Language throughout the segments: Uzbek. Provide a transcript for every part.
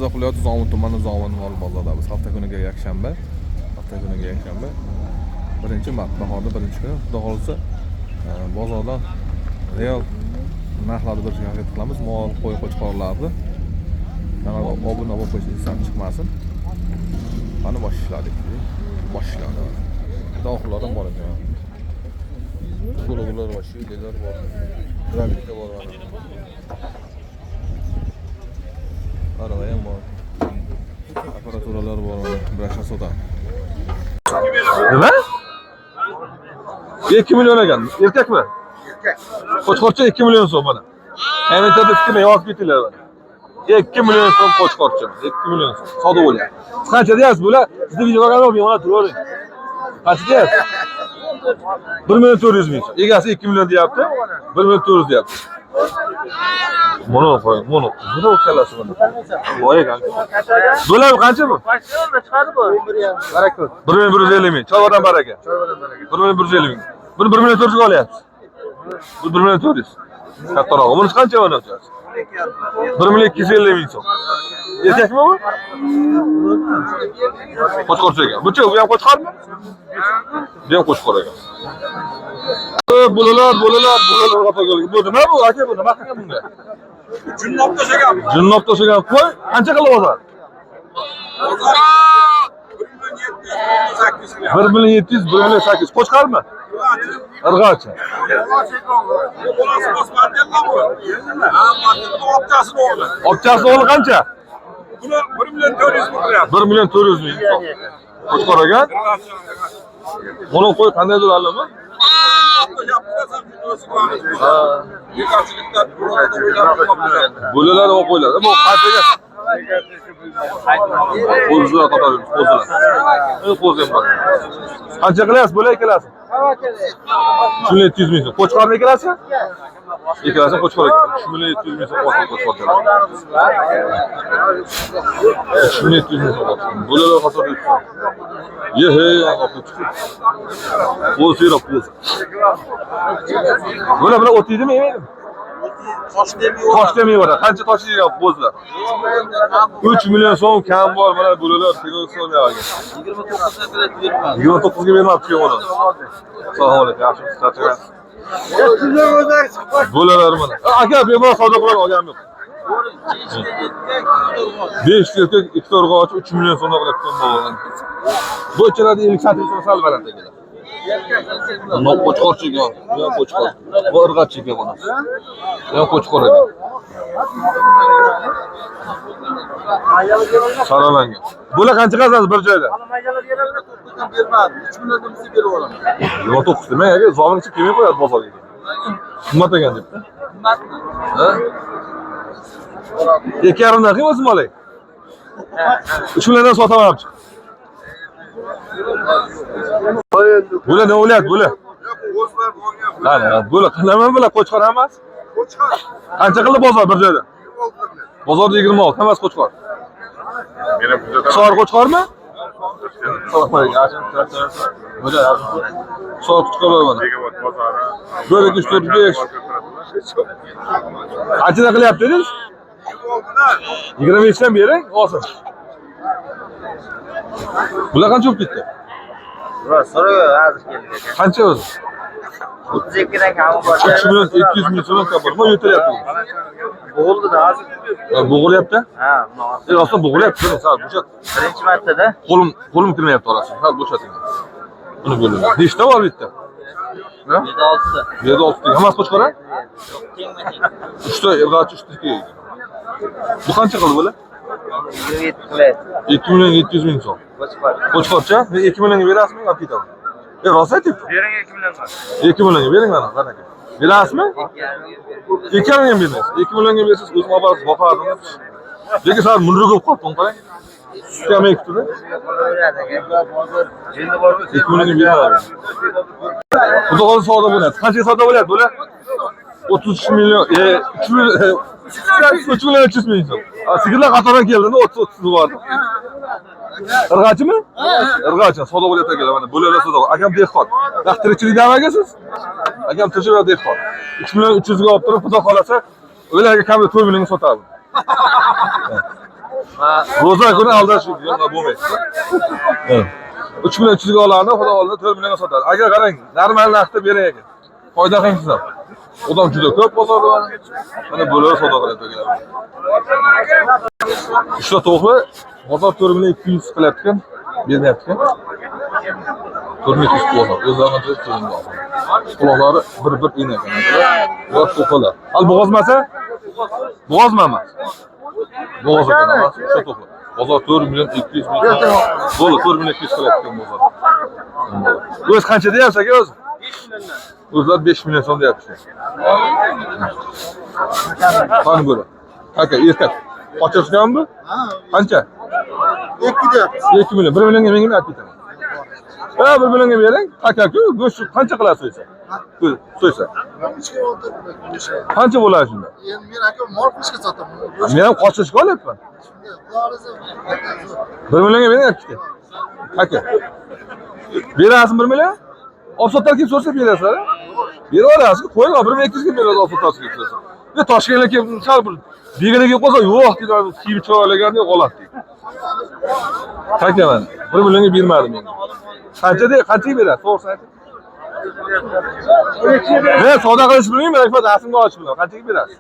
Jizzax viloyati Zomin tumani, Zomin mol bozorida. Hafta kuniga yakshanba. Hafta kuniga yakshanba. 1 mart, bahorda birinchi kuni. Xudo xohlasa, bozordan real narxlarni bilishga harakat qilamiz. Mol, qo'y, qo'chqorlarni. Kanalga obuna bo'lib qo'yish esdan chiqmasin. Qani, boshladik. Boshlandi. Oxirlardan bor ekan. Psixologlar bor, shiylar bor. Gravika bor mana. Arava ham bor. Apparaturalar bor mana. Brasha sotadi. Nima? 2 million ekan. Erkakmi? Qo'chqorcha 2 million so'm mana. Kommentariyada fikrni yozib ketinglar mana. 2 million so'm qo'chqorcha. 2 million so'm. Savdo bo'lyapti. Qancha deyapsiz bular? Sizni video olgan yo'q, bemalol turavering. Qancha deyapsiz? 1 million 400 ming so'm. Egasi 2 million deyapti. 1 million 400 deyapti. Mono qo'y, mono. Buni kallasi mana. Voy ekan. Bular qancha bu? Chiqadi bu. 1 million 150 ming. Chorvadan baraka. 1 million 150 ming. Buni 1 million 400 ga olyapsiz. Bu 1 million 400. Kattarog'i. Bunisi qancha mana o'chasi? 1 million 250 ming so'm. Erkakmi bu? Qo'chqorcha ekan. Buchi, bu ham qo'chqormi? Bu ham qo'chqor ekan. Bolalar, bolalar, bolalar qatorga. Bu nima bu aka, bu nima qilgan bunga? Junnob tashagan. Jinnob tashlagan qo'y qancha qilib bozor? 1 million 700, 1 million 700, 1 million 800. Qo'chqormi? Irg'achi. Bolasi bosmadilla bu. Ha, modelni obchasini o'g'li. Obchasi o'g'li qancha? Buni 1 million 400 ming qilyapti. 1 million 400 ming so'm. Qo'chqor ekan. Buni qo'y qandaydir alimi? Ha. Bo'lalar va qo'ylar. Bu qanchaga? Qo'zilar qatorimiz, qo'zilar. Qo'zi ham bor. Qancha qilyapsiz bo'la ikkalasi? 3 million 700 ming so'm. Qo'chqorni ikkalasi? Ikkalasi qo'chqor ekan. 3 million 700 ming so'm qo'chqor. 3 million 700 ming so'm. Bo'lalar qatorida yuribdi. Ye hey, chiqdi. Qo'zi yo'q, qo'zi. Bular o't yeydimi, yemaydimi? Toshda yeyveradi. Qancha tosh yeydi qo'zilar? 3 million so'm kam bor, mana bo'lalar, kilo so'm yog'iga. 29 ga bermabdi uni. Assalomu alaykum, yaxshimisiz? Charchagansiz? Bo'lalar mana. Aka, bemalol savdo qilib olganim yo'q. 5 erkak, 2 urg'ochi 3 million so'mdan qilyapti bo'lgan. Bu ichalada 50 santim sal baland ekan. Bundan qo'chqorcha ekan, bu ham qo'chqor. Bu irg'achi ekan buni. Bu ham qo'chqor ekan. Saralangan. Bular qancha qazanadi bir joyda? 29 demang aka, zomin ichib kelmay qo'yadi bozorga. Qimmat ekan debdi. Ha? 2,5dan qiyin o'zim olay. 3 milliondan sotaman olib chiq. Bular nima bo'lyapti bular? Qani, bular nima bular qo'chqor hammasi? Qo'chqor. Qancha qildi bozor bir joyda? Bozorda 26, hammasi qo'chqor. Sor qo'chqormi? Assalomu alaykum. Sor qo'chqor bor mana. 1 2 3 4 5. Qanchadan qilyapti dedingiz? 25 dan bering, olsin. Bular qancha bo'lib ketdi? So'rayver, hozir keldik aka. Qancha o'zi? 32 dan kami bor. 3 million 200 ming so'm kam bor. Nima yo'talyapti? Bo'g'ildi-da hozir. Ha, bo'g'ilyapti? Ha, Rostdan bo'g'ilyapti. Sal bo'shat. birinchi martada. Qo'lim kirmayapti orasiga. Sal bo'shating. Buni bo'lib. Nechta bor bitta? Ha? 7-6 ta. Bu yerda 6 ta. Hammasi qo'chqor? Tengma-teng. 3 ta irg'achi, 3 ta erkak. Bu qancha qildi bular? 27 qilyapti. 2 million 700 ming so'm. Qo'chqor. Qo'chqorcha? Men 2 millionga berasizmi? Olib ketaman. Rost aytyapti. Bering 2 millionga. 2 millionga bering mana, qara aka. Berasizmi? 2 millionga bermaysiz. 2 millionga bersangiz o'zim olib borib boqardim. Lekin sal munri bo'lib qolibdi, uni qarang. Sut ham ekibdi-da. 2 millionga bermayman. Xudo xohlasa savdo bo'lyapti. Qanchaga savdo bo'lyapti bular? 33 million, 3 million, 3 million 300 ming so'm. Sigirlar qatordan keldi-da, 30 30 bordi. Irg'achimi? Irg'achi, savdo bo'lyapti akalar, mana bo'lalar savdo. Akam dehqon. Vaqt tirikchilikdami aka siz? Akam tirikchilik va dehqon. 3 million 300 ga olib turib, xudo xohlasa, ularga kamida 4 millionga sotadi. Ro'za kuni aldash yo'q bo'lmaydi. 3 million 300 ga oladi, xudo xohlasa 4 millionga sotadi. Aka qarang, normal narxda bering aka. Foyda qiling siz ham. Odam juda ko'p bozorda mana. Mana bular savdo qiladi akalar. Uchta to'qli bozor 4 million 200 qilyapti ekan, bermayapti ekan. 4 million 200 bozor. O'zlari qancha 4 million. Quloqlari bir-bir ina ekan. Bular to'qlilar. Al bo'g'ozmasa? Bo'g'ozmami? Bo'g'oz ekan, hammasi uchta to'qli. Bozor 4 million 200 ming. Bo'ldi, 4 million 200 qilyapti ekan bozor. O'zi qancha deyapsiz aka o'zi? O'zlar 5 million so'm deyapti. Qani bo'ri? Aka, erkak. Qochirishganmi bu? Qancha? 2 deyapti. 2 million. 1 millionga menga olib ketaman. Ha, 1 millionga bering. Aka-ku, go'sht qancha qilasiz so'ysa? So'ysa. Qancha bo'ladi shunda? Endi men aka mol qilishga sotaman. Men ham qochirishga olyapman. 1 millionga bering olib ketay. Aka. Berasizmi 1 million? Olibsotar kelib so'rasa berasizlar. Beraverasiz, qo'ying, 1 million 200 ga beradi olibsotar kelib so'rasa. Bir Toshkentga kelib sal bir begona kelib qolsa, yo'q deydi, kiyim chiroylagan yo'q oladi deydi. Aka mana 1 millionga bermadim endi. Qancha deydi, qanchaga beradi? To'g'risini ayting. Men savdo qilishni bilmayman, aka, rasmga olishni bilaman. Qanchaga berasiz?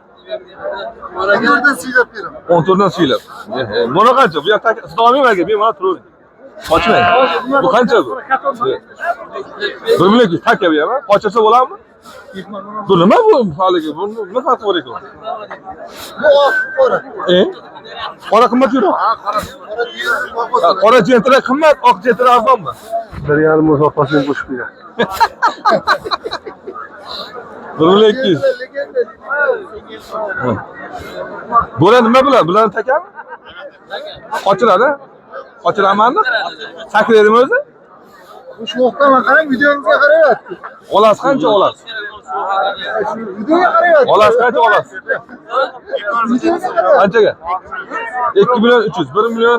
14dan siylab beraman. 14dan siylab. Buni qancha? Bu yoqda siz olmayman aka, bemalol turavering. Qochmang. Bu qancha bu? 1 million 200 taka bu ham, qochirsa bo'ladimi? Bu nima bu haligi? Bu nima farqi bor ekan? Bu oq, qora. Qora qimmat yuradi. Ha, qora. Qora deydi. Qora jentra qimmat, oq jentra arzonmi? 1,5 musofasini qo'shib beradi. 1 million 200. Bular nima bular? Bularni takami? Qochiradi? Qochiramanmi? Sakraydimi o'zi? Ushmoqdaman, qarang, videomizga qarayapti. Olasiz qancha olasiz? Videoga qarayapti. Olasiz qancha olasiz? Videoga qarayapti. Qanchaga? 2 million 300, 1 million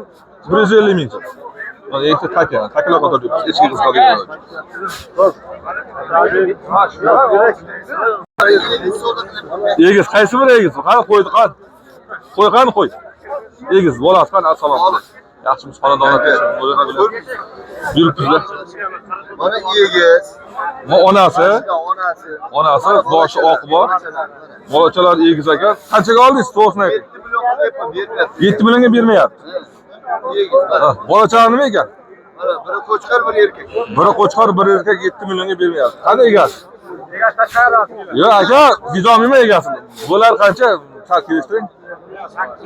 150 ming so'm. Mana ikkita taka, takalar qator yuribdi. Echki qiziqadigan. Egiz qaysi bir egiz? Qani qo'ydi, qani. Qo'y, qani qo'y. Egiz bolasi qani, assalomu alaykum. Yaxshimiz xonadonda yuribsizlar. Mana egiz. Bu onasi, Onasi. onasi boshi oq bor. Bolachalar egiz ekan. Qanchaga oldingiz? To'g'risini ayting. 7 million qilyapman, bermayapti. 7 millionga bermayapti. Egiz. Ha, bolachalar nima ekan? Mana biri qo'chqor, biri erkak. Biri qo'chqor, biri erkak 7 millionga bermayapti. Qani egasi? Yo'q aka, viza olmayman egasini. Bular qancha? Sal kelishtiring. 8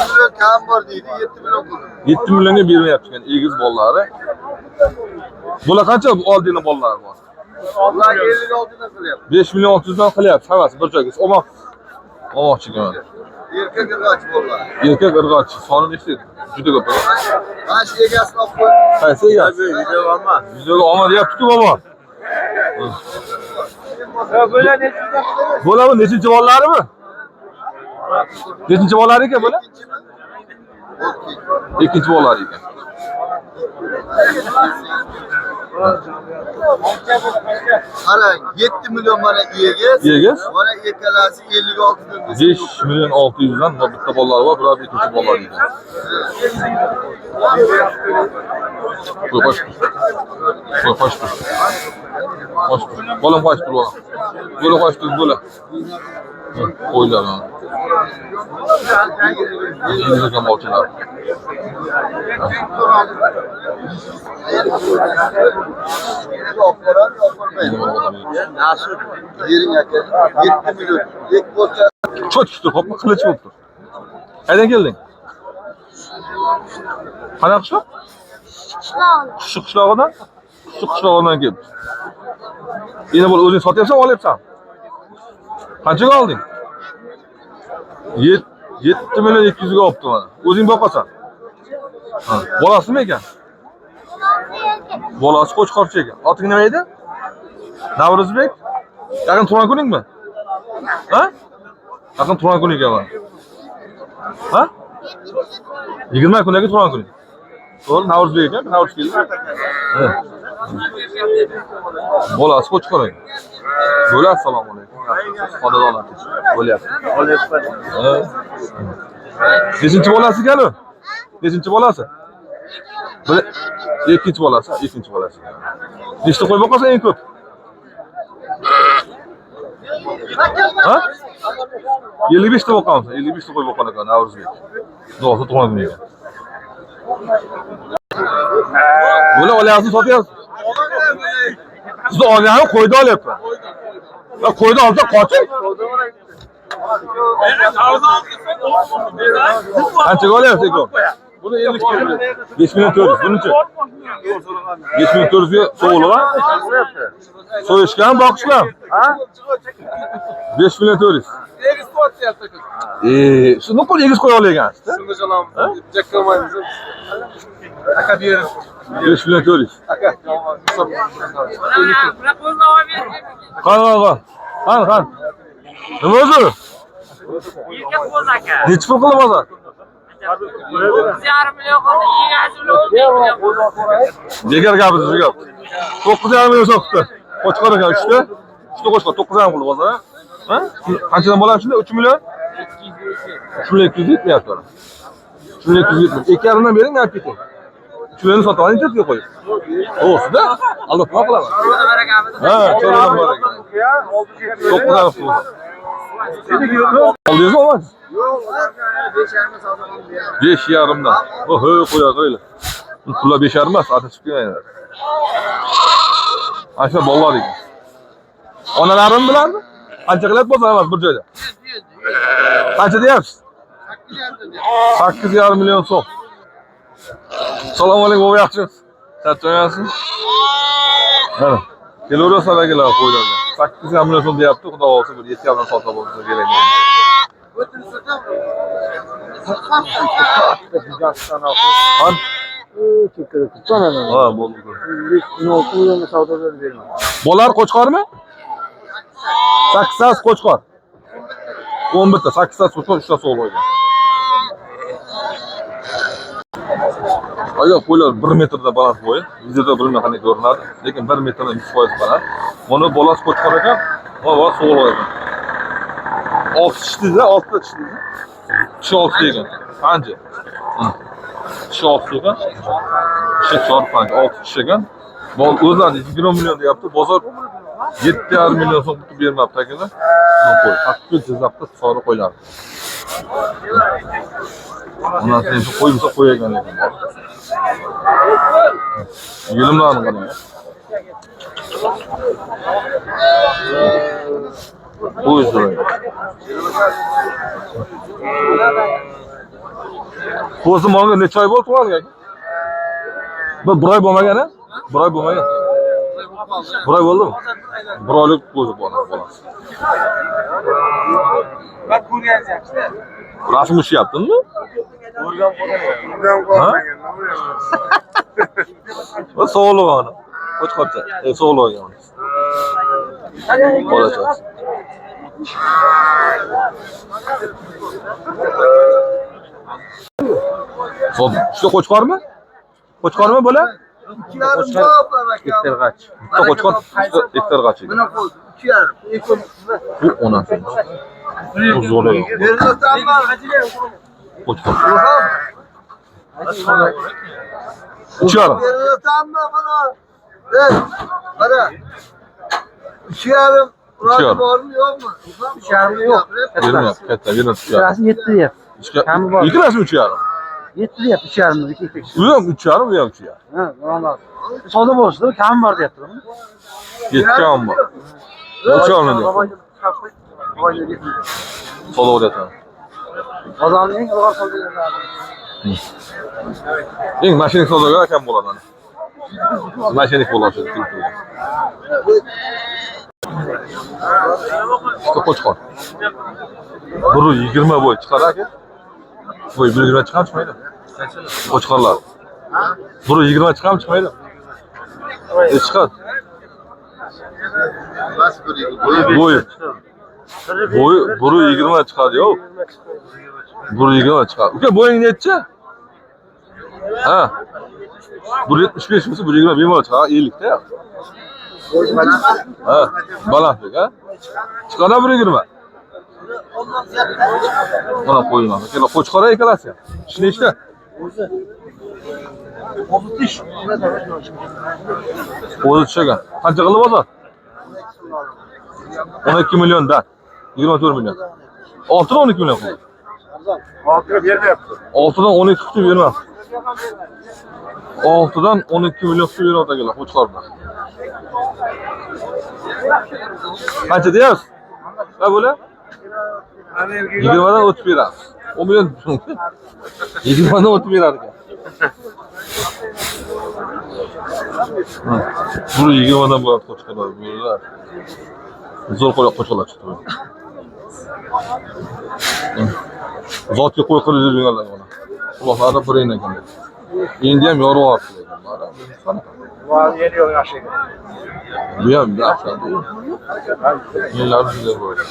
million kam bor deydi, 7 million qildim. 7 millionga bermayapti ekan egiz bolalari. Bular qancha oldingi bolalari bor? Ular 56 dan qilyapti. 5 million 600 dan qilyapti hammasi bir joyga. Olmoqchi ekan. Erkak irg'och bolalar. Erkak irg'och soni nechta edi? Juda ko'p. Mana shu egasini olib qo'y. Qaysi egasi? Videoga olma deyapti-ku bobo. Bular bu nechinchi bolalari bu? Nechinchi bolalari ekan bular? Ikkinchi bolalari ekan. Qarang, 7 million mana egiz. Egiz. Mana ikkalasi 56 dan 5 million 600 dan bitta bolalari bor, bular ikkinchi bolalari ekan. Qo'y, qoch. Qo'y, qoch. Qoch. Bolam qoch tur, bolam. Bo'la qoch tur, bo'la. Qo'ylar mana. Egiz ekan bolchalar. Yering aka, 7 million. Ek bo'lsa Cho'tki tur, hopmi qilich bo'lib tur. Qayerdan kelding? Qanaqa qishloq? Qushchi qishlog'idan? Qushchi qishlog'idan kelibdi. Endi bo'l o'zing sotyapsan, olyapsan? Qanchaga olding? 7 million 200 ga olibdi mana. O'zing boqasan. Ha, bolasi nima ekan? Bolasi qo'chqorcha ekan. Oting nima edi? Navruzbek? Yaqin tug'ilgan kuningmi? Ha? Yaqin tug'ilgan kun ekan mana. Ha? 20 kundagi tug'ilgan kuning. To'g'ri, Navruzbek ekan, Navruz keldi. Bolasi qo'chqor ekan. Bo'la, assalomu alaykum. Xonadonlar tinch. Bo'lyapti. Olyapman. Nechinchi bolasi ekan u? Nechinchi bolasi? Ikkinchi bolasi, ikkinchi bolasi. Nechta qo'y boqasan eng ko'p? Ha? 55 ta boqamiz. 55 ta qo'y boqqan ekan Navruzbek. Xudo tug'ilgan kuniga. Bular olyapsiz, sotyapsiz. Siz olganni qo'yda olyapman. Ya qo'yda olsa qoching. Qanchaga olyapsiz aka? Buni 50 kilo. 5 million 400. Bunisi. 5 million 400 ga so'g'liq, ha? So'yishgan, boqishgan. Ha? 5 million 400. Egiz sotyapti. Shuni qo'y egiz qo'ya olgansiz. Shunda jalamiz. Jakkamaymiz. Aka bering. 5 million 400. Aka. Qani, qani, qani. Qani, qani. Nima o'zi? Erkak qo'z aka. Nechi pul qilib bozor? 9,5 million qoldi, egasi bilan 15 million qoldi. Bekor gapirdi, shu gap. 9,5 million sotdi. Qo'chqor ekan 3 ta. 3 ta qo'chqor 9,5 qildi bozor, ha? Qanchadan bo'ladi shunda? 3 million? 3 million 270 deyapti. 3 million 270. 2,5 dan bering, olib keting. 3 millionni sotib oling, to'rtga qo'yib. To'g'risida, Alloh nima qilaman? Ha, cho'radan bor ekan. 9,5 qildi. Oldingizmi, olmadingiz? Yo'q, 5,5 savdo qildim. 5,5 dan. Oho, qo'ya qo'ylar. Bu pullar 5,5 emas, adashib kelmanglar. Ana shu bolalar ekan. Onalarim bilarmi? Qancha qilyapti bozor emas bir joyda? Qancha deyapsiz? 8,5 million so'm. Assalomu alaykum, baba, yaxshimisiz? Charchamayapsizmi? Mana, kelaverasizlar akalar qo'ylarga. 8,5 million so'm deyapti, xudo xohlasa bir 7,5 dan sotib olsa kerak. Han? Ha, bo'ldi. 16 millionga savdo berib berman. Bolalar qo'chqormi? 8 tasi qo'chqor. 11 ta, 8 tasi qo'chqor, 3 tasi o'g'il ekan. Aka, qo'ylar 1 metrda baland bo'yi. Videoda bilmayman qanday ko'rinadi, lekin 1 metrdan 100% baland. Buni bolasi qo'chqor ekan, va bolasi o'g'il ekan. 6 tishdida, 6 ta tishdida. Tishi 6 ekan. Qancha? Tishi 6 ekan. Tishi 4 5, 6 tish ekan. O'zlari 20 million deyapti. Bozor 7,5 million so'm qilib bermabdi akalar. Buni qo'y. Haqiqiy Jizzaxda sori qo'ylar. Ondan keyin shu qo'y bo'lsa qo'y ekan lekin. Yelimlarni qarang. Qo'y zo'r. Qo'zi molga necha oy bo'ldi tug'ilgan aka? Bir oy bo'lmagan, ha? Bir oy bo'lmagan. Bir oy bo'ldimi? Bir oylik qo'zi bolasi. Rasm ushyaptimi? Ha? Bu sog'liq ona. Qo'chqorcha. Sog'liq ekan. Bolachasi. Xo'p, uchta qo'chqormi? Qo'chqormi bola? 2,5 bor aka. Ikki Bitta qo'chqor, ikkita irg'ach ekan. Buni qo'y, 2,5. Bu onasi. Bu zo'r ekan. Berilasanmi? Qo'chqor. 3,5. Berilasanmi buni? Ey, qara. 3,5. 3,5. Bormi, yo'qmi? 3,5 yo'q. Bermayapti, katta, bermayapti. Ikkalasi 7 deyapti. Kami bor. Ikkalasi 3,5. 7 deyapti, 3,5 ikki kishi. U ham 3,5, bu ham 3,5. Ha, normal. Savdo bo'lishdi, kami bor deyapti. 7 kam bor. 3,5 deyapti. Savdo bo'lyapti. Bozorning eng ilg'or savdogarlari. Eng mashinik savdogar akam bo'ladi ana. Mashinik bo'ladi shu turib turgan. Ikkita qo'chqor. 1.20 bo'y chiqadi aka. Bo'y 1.20 chiqam chiqmaydi. Qo'chqorlar. 1.20 chiqam chiqmaydi. Chiqadi. Bo'yi. Bo'yi 1.20 chiqadi, yo'q. 1.20 chiqadi. Uka, bo'ying nechi? Ha. 1.75 bo'lsa 1.20 bemalol chiqadi, 50 ta. Ha, balandlik, ha? Chiqadi 1.20. Mana qo'yilgan. Akalar, qo'chqor ikkalasi ham. Tish nechta? O'zi tish. O'zi tushagan. Qancha qildi bozor? 12 milliondan. 24 million. 6 dan 12 million qildi. 6'ya bermayapti. 6 dan 12 qilib bermadi. 6 dan 12 million qilib beryapti akalar, qo'chqorni. Qancha deyapsiz? Va bular? 20 dan o'tib beramiz. 10 million 20 dan o'tib berar ekan. Bu 20 dan bo'ladi qo'chqorlar, bular. Zo'r qo'chqorlar chiqdi. Zotga qo'y qilib yurganlar mana. Quloqlari bir ekan. Endi ham yorib lekin. Mana qanaqa? Yeni yo'q yaxshi. Bu ham yaxshi. Yillar juda bo'ladi.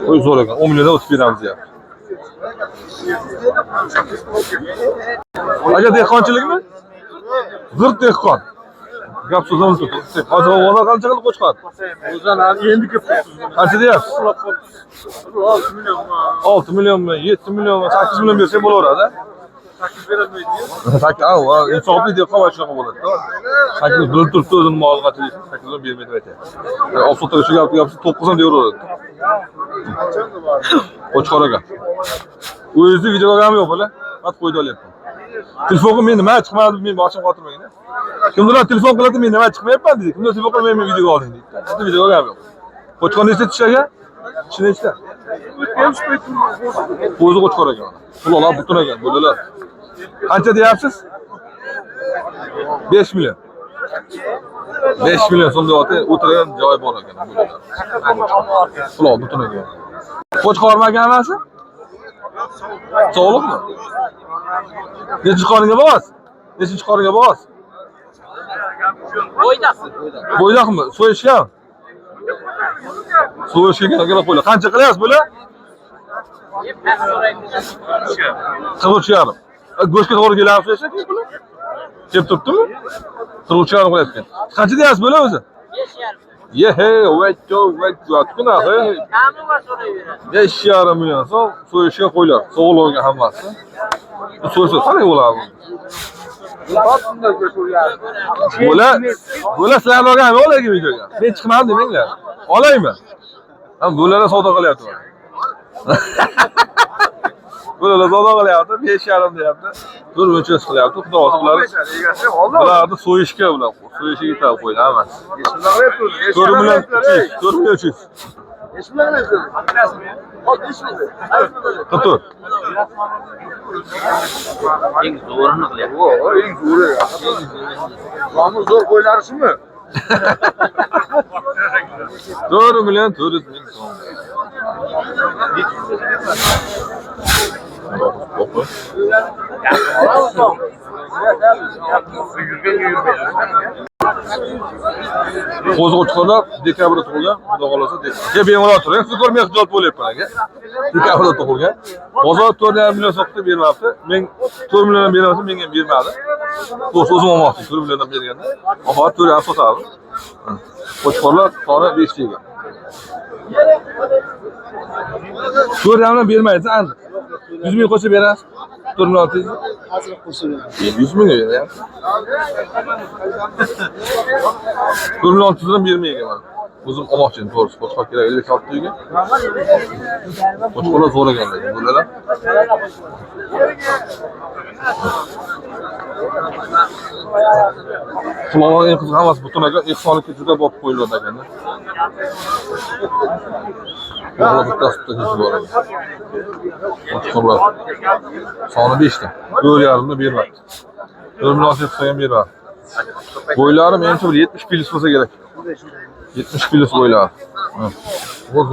Qo'y zo'r ekan. 10 milliondan o'tib beramiz deyapti. Aka dehqonchilikmi? G'irt dehqon. Gap so'zdan turibdi. Hozir bozor qancha qilib qo'chqor? O'zan endi kelib. Qancha deyapsiz? 6 millionmi, 7 millionmi, 8 million bersak bo'laveradi. 8 berolmaydi. 8, insofli dehqon mana shunaqa bo'ladi. 8 bilib turibdi o'zini moli qancha deysiz, 8 million bermaydi deb aytyapti. Olib shu gapni gapsiz 9 ham deyaveradi. Qo'chqor aka. O'zingizni videoga olganim yo'q, bola. Faqat qo'ydi olyapman. Telefon qilib men nima chiqmadi, men boshim qotirmagan. Kimdir telefon qiladi, men nima chiqmayapman deydi. Kimdir telefon qilib men videoga olding deydi. Bitta videoga olganim yo'q. Qo'chqor nechta tish aka? Tishi nechta? O'zi qo'chqor ekan. Quloqlar butun ekan, bolalar. Qancha deyapsiz? 5 million. 5 million so'm deyapti, o'tirgan joyi bor ekan bolalar. Quloq butun ekan. Qo'chqormi aka hammasi? Sog'liqmi? Nechinchi qoringa boqasiz? Nechinchi qoringa boqasiz? Bo'ydoqmi? So'yishgan? So'yishgan akalar qo'ylar. Qancha qilyapsiz bular? 43,5. Go'shtga to'g'ri kelyapti shekilli bular? Kelib turibdimi? 43,5 qilyapti. Qancha deyapsiz bular o'zi? 5,5. Yehe, vayto, vayto, hey. 5,5 million so'm so'yishga qo'ylar. So'g'ilgan hammasi. Bu so'ysa qanday bo'ladi? Bo'la sizlarni olganmi olaymi videoga? Men chiqmadim demanglar. Olaymi? Ham bular savdo qilyapti. Bular savdo qilyapti, 5,5 deyapti. Zo'r o'lchash qilyapti. Xudo xohlasa bularni so'yishga bular so'yishga yetab qo'ydi hammasi. 4 million 300, 4 million 300. 44. Eng zo'rini qilyapti. Eng zo'ri. Zo'rmi zo'r qo'ylari shumi? 4 million 400 ming so'm. Qo'zi qo'chqorlar dekabrda tug'ilgan, xudo xolasa. Ke bemalol turing, siz ko'rmay xijolat bo'lyapman aka. Dekabrda tug'ilgan. Bozor 4,5 million so'm qilib bermabdi. Men 4 milliondan bermasa menga ham bermadi. To'g'risi o'zim olmoqchi, 4 milliondan berganda. Oxiri 4,5 sotadi. Qo'chqorlar soni 5 degan. 4,5 million bermaysiz, aniq. 100 ming qo'shib berasiz. 4 million 600. Azroq qo'shib beramiz. 100 mingga beryapsiz. 4 million 600 dan bermaygan mana. O'zim olmoqchi edim, to'g'risi. Qo'chqor kerak 56 uyga. Qo'chqorlar zo'r ekan lekin, bular. Quloqlar eng qiziq hammasi butun ekan, ehsonlikka juda bop qo'yilgan ekanda. Quloqlar bittasi bittasi bor ekan. Qo'chqorlar soni 5 ta. 4,5 da bermabdi. 4 million 600 ham bermabdi. Bo'ylari menimcha bir 70 plus bo'lsa kerak. 70 plus bo'ylari. Zo'r.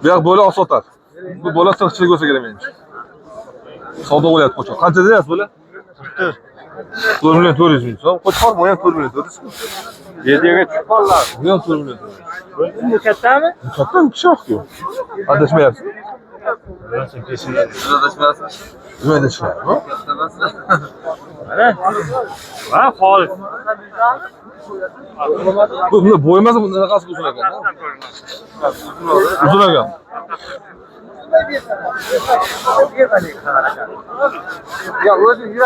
Bu yoq bo'la sotar. Bu bola sirtchilik bo'lsa kerak menimcha. Savdo bo'lyapti qo'chqor. Qancha deyapsiz bola? 4 million 400 ming so'm. Qo'chqor bu ham 4 million 400 ming. 7ga tushib qoldilar. Bu ham 4 million 400. Bu kattami? Katta kishoq-ku. Adashmayapsiz. Nima deyishlar? Ha, xolis. Bu bunda bo'ymasa bunda qanaqasi uzun ekan? Uzun ekan.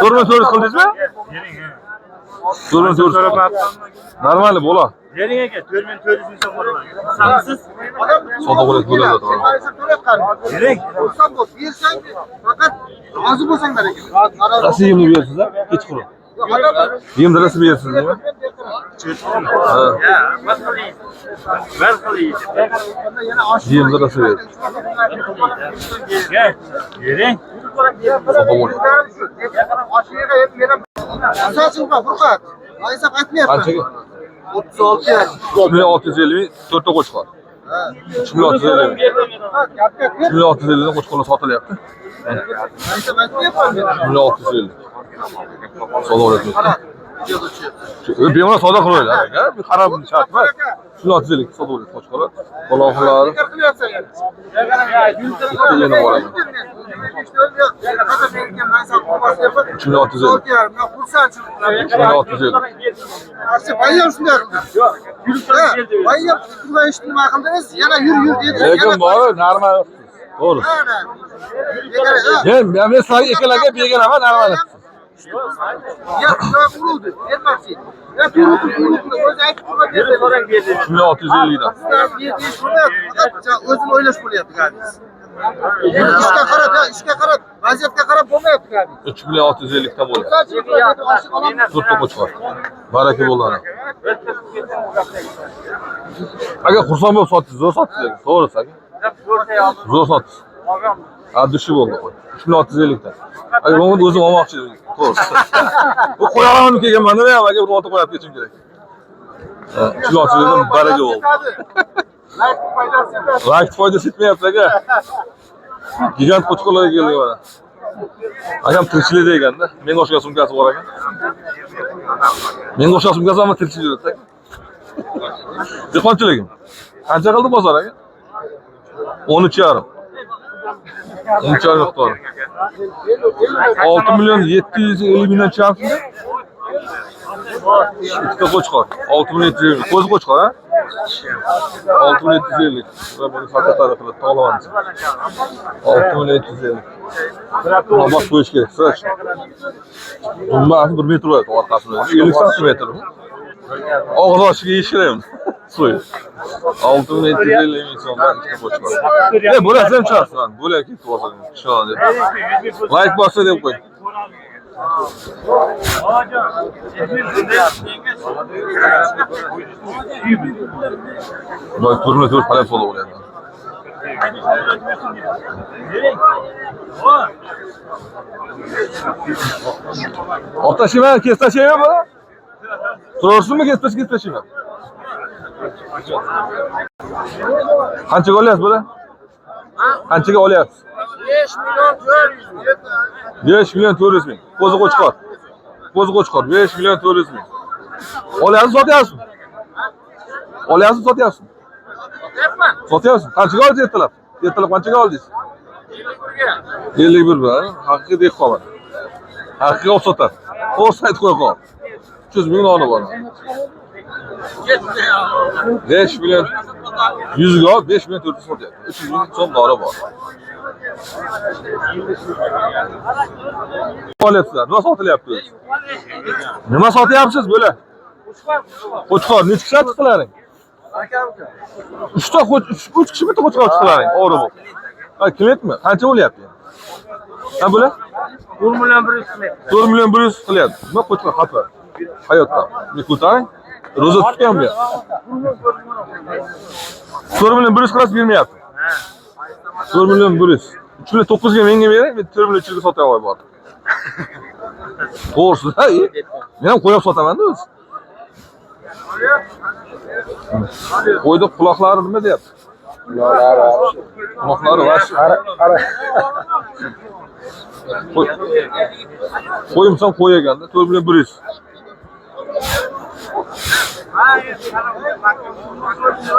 To'rtma to'rt qildingizmi? To'rtma to'rt. Normal bo'la. Bering aka, 4400 ming so'm bo'laman. Sansiz Savdo bo'ladi bo'ladi. Bering. Xursand bo'l, bersang faqat rozi bo'lsanglar ekan. Rosa yemni berasiz a? Kechqurun. Yemni rosa berasiz nima? Ha. Ya, bir xil yeydi. Bir xil yeydi. Yemni rosa berasiz. Ya, bering. Savdo bo'ladi. Furqat. Hisob aytmayapman. Qanchaga? 36 yarim. 3650 ming, to'rtta qo'chqor. 3650 ming. 3650 dan qo'chqorlar sotilyapti. Hisob aytmayapman. 3650. Savdo bo'ladi. Bemalol savdo qilaveradi aka. Bir qarab shart emas. 3650 savdo bo'ladi qo'chqorlar. Qoloqlari ikkita yana bor ekan. 3650. 3650. Bayam shunday qildi. Bayam turgan ishni nima qildingiz? Yana yur yur dedi. Lekin bor, normal. To'g'ri. Men sizlarga ikkalarga berganaman normal. Ya uruvdi, bermoqchi. Ya to'g'ri o'zi aytib turgan berdi. 3650 dan. O'zini o'ylash bo'lyapti gapingiz. Ishga qarab, ishga qarab, vaziyatga qarab bo'lmayapti gapingiz. 3650 dan bo'lyapti. To'rtta qo'chqor. Baraka bo'ladi. Aka xursand bo'lib sotdingiz, zo'r sotdingiz aka. To'g'risi aka. Zo'r sotdingiz. Ha, dushi bo'ldi qo'y. 3650 dan. Aka, buni o'zim olmoqchi edim. To'g'risi. Bu qo'ya olaman deb kelganman-da, men ham aka bir olta qo'yib ketishim kerak. Ha, 3650 dan baraka bo'ldi. Layk foydasi yetmayapti aka. Gigant qo'chqorlarga keldik mana. Akam tirikchilikda ekanda. Menga o'xshagan sumkasi bor ekan. Menga o'xshagan sumkasi ammo tirikchilik yuradi. Dehqonchiligim. Qancha qildi bozor aka? 13,5. 13,5 miqdori. 6 million 750 mingdan chiqyapti. Ikkita qo'chqor. 6 million 750. Ko'zi qo'chqor, ha? 6 million 750. Buni xato qilib tog'laman. 6 million 750. Buni qo'yish kerak, sirash. Dumbasi 1 metr bo'ladi orqasida. 50 santimetr. Og'iz ochiq yeyish kerak uni. So'y. 6 million 750 ming so'mdan ikkita qo'chqor. Bo'lak ham chiqasiz, bo'lak ketib bosadi. Ishonadi. Like bossa deb qo'y. Bak 4 talab savdo bo'lyapti. Olib tashlayman, kesib tashlayman buni. Turursinmi, kesib tashlayman. Qanchaga olyapsiz buni? Qanchaga olyapsiz? 5 million 400 ming. 5 million 400 ming. Qo'zi qo'chqor. Qo'zi qo'chqor 5 million 400 ming. Olyapsiz, sotyapsizmi? Olyapsiz, sotyapsizmi? Sotyapman. Sotyapsiz. Qanchaga oldingiz ertalab? Ertalab qanchaga oldingiz? 51 bir. Haqiqiy dehqon. Haqiqiy olib sotar. To'g'ri aytib qo'ya qol. 300 ming noni bor. 5 million 100 ga 5 million 400 sotyapti. 300 ming so'm noni bor. Olyapsizlar. Nima sotilyapti o'zi? Nima sotyapsiz bo'la? Qo'chqor necha kishi chiqdilaring? 3 ta 3 kishi bitta qo'chqor chiqdilaring, o'g'ri bu. Ha, klientmi? Qancha bo'lyapti? Ha, bo'la? 4 million 100 qilyapti. 4 million 100 qilyapti. Nima qo'chqor xato? Hayotda. Ne ko'taring? Ro'za tutgan bu. 4 million 100 qilasiz bermayapti. 4 million 100. 3 million 9 ga menga bering, men 4 million 3 ga sotib olay bordim. To'g'risi, men ham qo'yib sotaman-da o'zi. Qo'ydi quloqlari nima deyapti? Quloqlari vash. Qo'yimsam qo'y ekanda 4 million 100.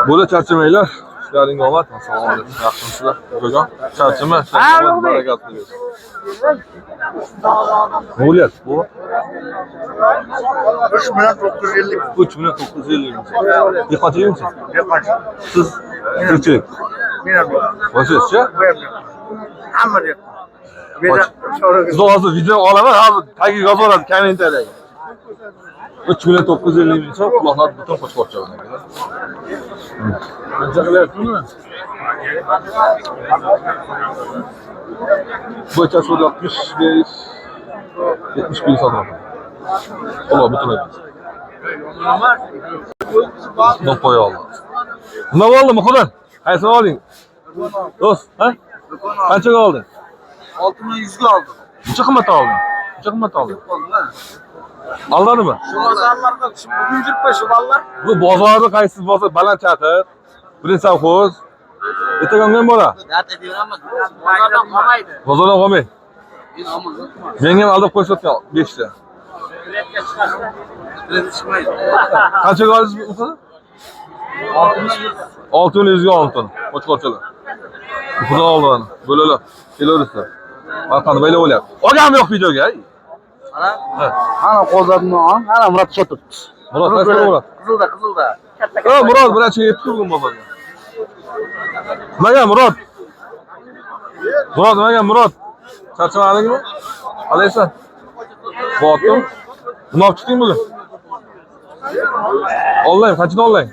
Bo'la charchamanglar. Ishlaringga omad. Assalomu alaykum. Yaxshimisizlar? Ukajon, charchama. Barakatli bersin. Nima bo'lyapti bu? 3 million 950 ming. 3 million 950 ming. Dehqonchilikmisiz? Dehqonchilik. Siz tirikchilik. Men ham yo'q. Boshingizchi? Bu ham yo'q. Hamma dehqon. Siz hozir video olaman, hozir tagiga yozib oladi kommentariyaga. 3 million 950 ming so'm quloqlar butun qo'chqorcha. Qancha qilyapti buni? Bu echasi 65 71 sotiladi. Quloq butun emas. Bundan qo'ya oldi. Nima bo'ldi, Muhriddin? Qaysini olding? Do'st, ha? Qanchaga olding? 6100 ga oldim. Necha qimmat olding? Necha qimmat olding? Aldadimi? Shu bozorlarda shu bugun yuribman shu bolalar. Bu bozorni qaysi bozor? Baland chaqir, birinchi sovxoz. Ertaga unga ham bora. Dard beraman. Bozordan qolmaydi. Bozordan qolmay. Men olmam. Menga ham aldab qo'yishayotgan 5 ta. Chiqmaydi. Qanchaga oldingiz bu qani? 6100 ga oldim. Qo'chqorchalar. Xudo oldi. Bo'lalar. Kelaverasizlar. Orqani baylab o'lyapti. Olganim yo'q videoga. Ey. Mana ana qo'zadni, ana Murod sotibdi. Murod, qaysi Murod? Qizilda, qizilda. Ha, Murod birinchi yetib bugun bozorga. Nimaga Murod? Murod nimaga Murod? Charchamadingmi? Qalaysan? Botim. Nima olib chiqding bugun? Ollang, qanchadan ollang?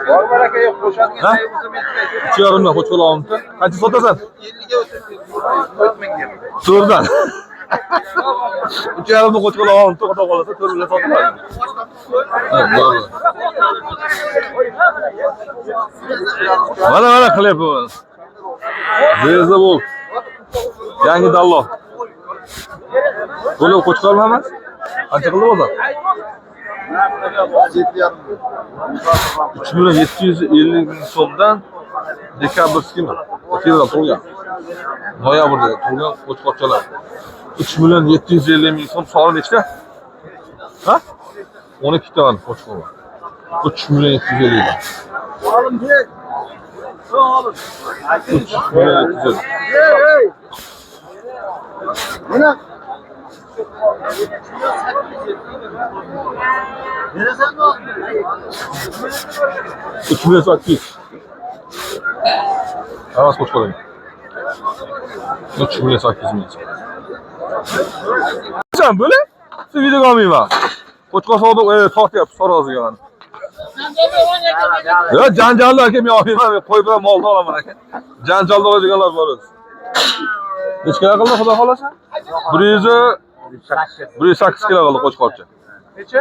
Bor baraka yo'q, qo'shadigan Ha? 3,5 dan qo'chqor olibdi. Qancha sotasan? 50 ga o'tib mingga. 4dan. 3,5 dan qo'chqor olibdi, xudo xolasa 4 bilan sotiladi. Ha, to'g'ri. Mana mana qilyapti. Zeza bo'l. Yangi dallol. To'lov qo'chqor emas? Qancha qildi bozor? 3 million 750 ming so'mdan dekabrskimi? Fevral tug'ilgan. Noyabrda tug'ilgan qo'chqorchalar. 3 million 750 ming so'm soni nechta? Ha? 12 ta qo'chqor bor. 3 million 750 ming. 3 million 750. Mana 3 million 800. Hammasi qo'chqor ekan. 3 million 800 ming so'm. Qachon bo'la? Siz videoga olmayman. Qo'chqor savdo tortyapti soroziga mana. Yo, janjalli aka men olmayman, men qo'y bilan molni olaman aka. Janjalda oladiganlar bor o'zi. Necha kilo qildi xudo xolasa? 108 kilo qildi qo'chqorcha. Necha?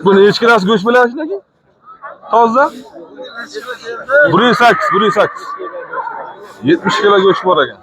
Buni necha kilosi go'sht bo'ladi shundaki? Toza? 108, 108. 70 kilo go'sht bor ekan.